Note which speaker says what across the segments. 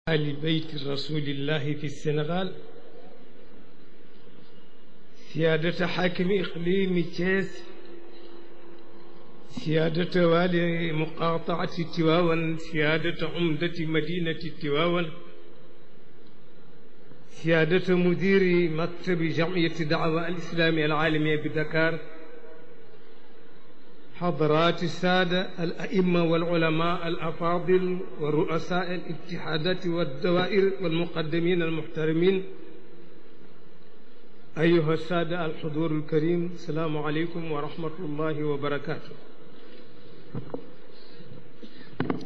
Speaker 1: آل بيت رسول الله في السنغال، سيادة حاكم إقليم تشيس، سيادة والي مقاطعة تواون، سيادة عمدة مدينة تواون، سيادة مدير مكتب جمعية الدعوة الإسلامية العالمية بدكار، حضرات السادة الأئمة والعلماء الأفاضل ورؤساء الاتحادات والدوائر والمقدمين المحترمين، أيها السادة الحضور الكريم، السلام عليكم ورحمة الله وبركاته.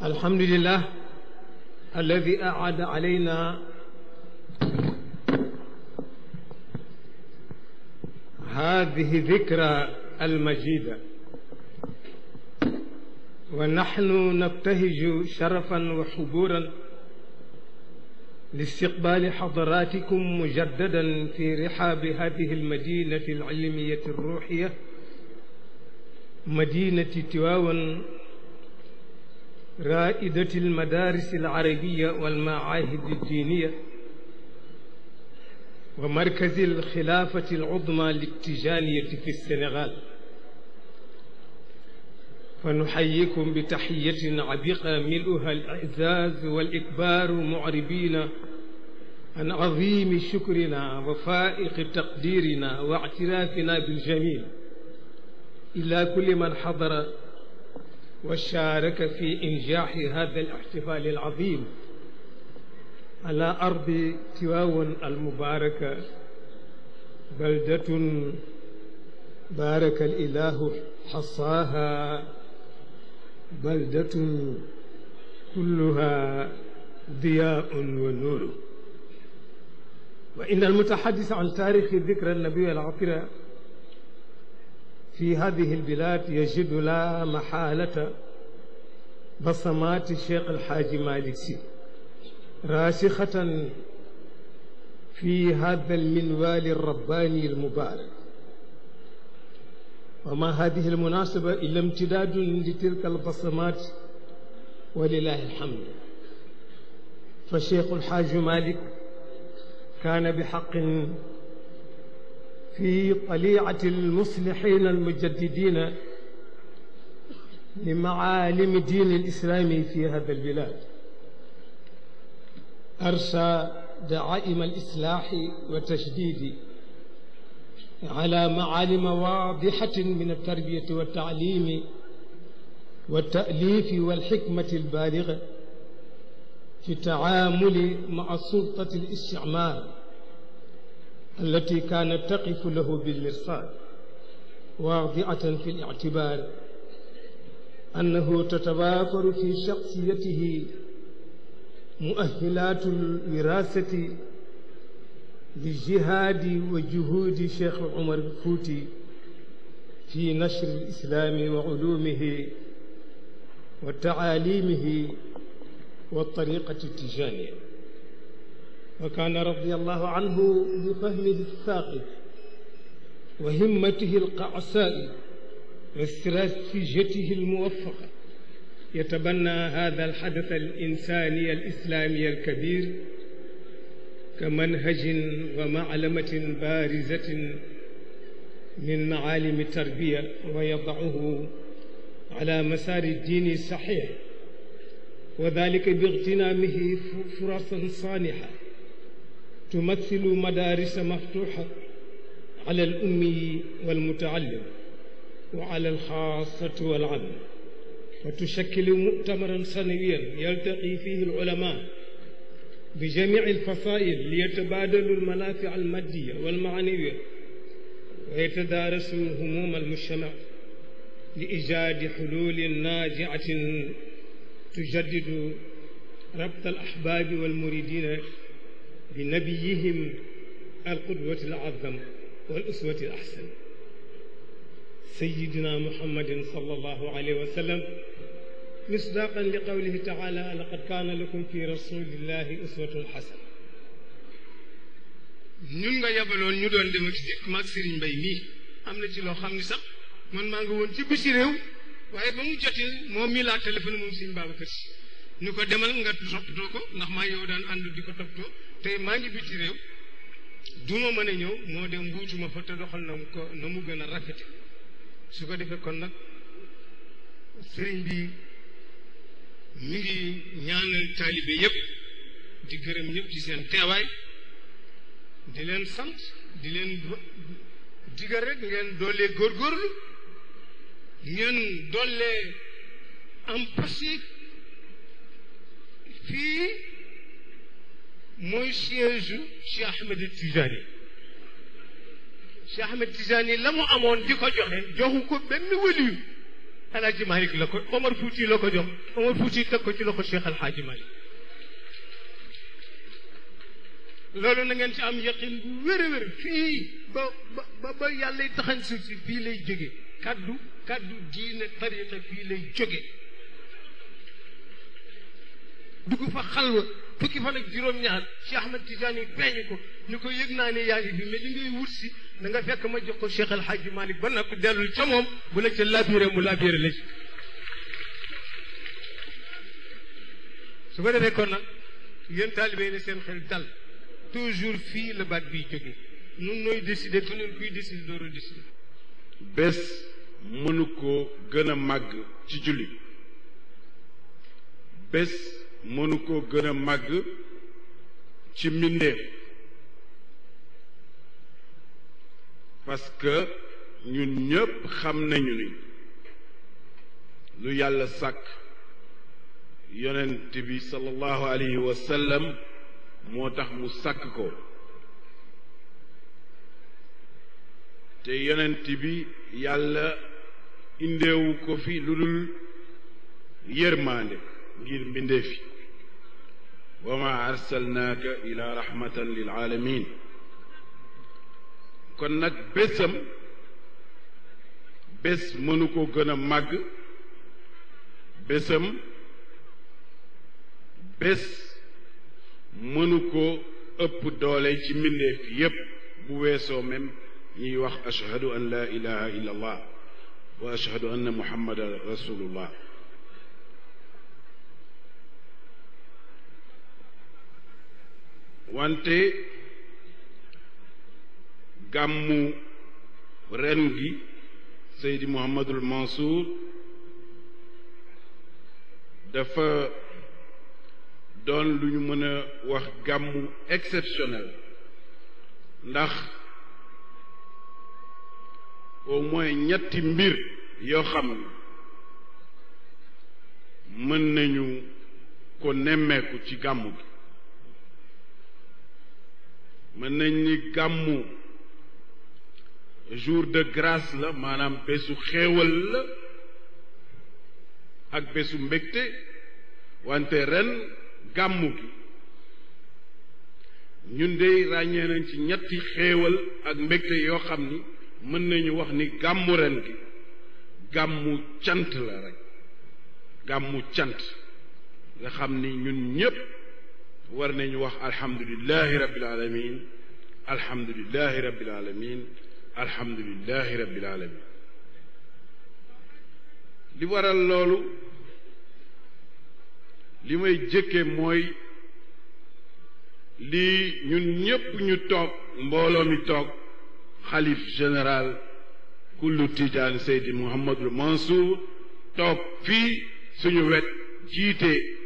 Speaker 1: الحمد لله الذي أعاد علينا هذه الذكرى المجيدة، ونحن نبتهج شرفا وحبورا لاستقبال حضراتكم مجددا في رحاب هذه المدينة العلمية الروحية، مدينة تواون، رائدة المدارس العربية والمعاهد الدينية، ومركز الخلافة العظمى للتجانية في السنغال. فنحييكم بتحية عبيقة ملؤها الإعزاز والإكبار، معربين عن عظيم شكرنا وفائق تقديرنا واعترافنا بالجميل إلى كل من حضر وشارك في إنجاح هذا الاحتفال العظيم على أرض تواون المباركة، بلدة بارك الإله حصاها، بلدة كلها ضياء ونور. وإن المتحدث عن تاريخ ذكرى النبي العطرة في هذه البلاد يجد لا محالة بصمات الشيخ الحاج مالك سي راسخة في هذا المنوال الرباني المبارك. وما هذه المناسبة إلا امتداد لتلك البصمات ولله الحمد. فالشيخ الحاج مالك كان بحق في طليعة المصلحين المجددين لمعالم الدين الإسلامي في هذا البلاد، أرسى دعائم الإصلاح والتشديد على معالم واضحة من التربية والتعليم والتأليف والحكمة البالغة في التعامل مع سلطة الاستعمار التي كانت تقف له بالمرصاد، واضعة في الاعتبار أنه تتوافر في شخصيته مؤهلات الوراثة للجهاد وجهود شيخ عمر الفوتي في نشر الإسلام وعلومه وتعاليمه والطريقة التجانية. وكان رضي الله عنه بفهمه الثاقب وهمته القعساء واستراتيجيته الموفقة يتبنى هذا الحدث الإنساني الإسلامي الكبير كمنهج ومعلمة بارزة من معالم التربية، ويضعه على مسار الدين الصحيح، وذلك باغتنامه فرصا صانحة تمثل مدارس مفتوحة على الأمي والمتعلم وعلى الخاصة والعام، وتشكل مؤتمرا سنويا يلتقي فيه العلماء بجميع الفصائل ليتبادلوا المنافع المادية والمعنوية ويتدارسوا هموم المجتمع لإيجاد حلول ناجعة تجدد ربط الأحباب والمريدين بنبيهم القدوة الأعظم والأسوة الأحسن سيدنا محمد صلى الله عليه وسلم، مصداقا لقوله تعالى: لقد كان لكم في رسول الله أسوة حسنة. ñun nga yabaloon ñu doon dem ak dikk maag Serigne Mbaye mii am na ci loo xam ni sax man maa nga woon ci bisi réew, waaye ba mu joti moom mii laa téléphone moom Serigne Babacar Sy ñu ko demal nga toppatoo ko ndax maa yow daan ànd di ko toppatoo tey maa ngi biti réew duma mën a ñëw moo dem mbuutuma fa te doxal na mu gën a rafete su ko defee kon nag sëriñ bi mi ngi ñaanal taalibe yépp di gërëm ñëpp ci seen teewaay di leen sant di leen digal rek ngeen doolee góorgóorlu ngeen doolee am passif fii mooy siège Cheikh Ahmed Tijani Cheikh Ahmed Tijani la mu amoon di ko joxe joxu ko benn waliyu Alaaji Malik la ko Omar Fouti la ko jox Omar Fouti teg ko ci loxo Cheikh Alhaaji Malik loolu na ngeen ci am yaqin bu wér a wér fii ba yàlla taxañ suuf si fii lay jóge kaddu diine tariqa fii lay jóge dugg fa xalwa fukki fan ak juróom-ñaar Cheikh Ahmed Tidiane feeñu ko ñu ko yëg naa ne yaa ngi fi mais li ngay wut si da nga fekk ma jox ko Cheikh El Hadji Malick ba nag dellul ca moom bu la ca labiré mu labiré la ci su ko defee kon nag yéen taalibe yi ne seen xel dal toujours fii la baat biy jóge nun nooy décider ku leen kuy décider door a décider
Speaker 2: bés mënu ko gën a màgg ci julli bés mënu ko gën a màgg ci mbindeef parce que ñun ñëpp xam nañu ni lu yàlla sàkk yonent bi sallallahu alayhi wa sallam moo tax mu sàkk ko te yonent bi yàlla indeewu ko fi lu dul yërmaande ngir mbindeef yi wa ma arsalnaaka ila rahmatan lil alamin kon nag bés mënu ko gën a màgg bés mënu ko ëpp doole ci mbindeef yépp bu weesoo même ñuy wax ashhadu an la ilaha illa allah wa ashhadu anna muhammadan rasulullah wante gàmmu ren gi Seydi Mouhamadul Mansour dafa doon lu ñu mën a wax gàmmu exceptionnel ndax au moins ñetti mbir yoo xam ne mën nañu ko nemmeeku ci gàmmu gi mën nañ ni gàmmu jour de grâce la maanaam bésu xéewal la ak bésu mbégte wante ren gàmmu gi ñun dey ràññee nañ ci ñetti xéewal ak mbégte yoo xam ni mën nañu wax ni gàmmu ren gi gàmmu cant la rek gàmmu cant nga xam ni ñun ñépp war nañu wax alhamdulillahi rabbil alamin alhamdulillahi rabbil alamin alhamdulillahi rabbil alamin li waral loolu li may jëkke mooy lii ñun ñépp ñu toog mbooloo mi toog xalif général kullu tijaan Seydi Mouhamadul Mansour toog fii suñu wet jiite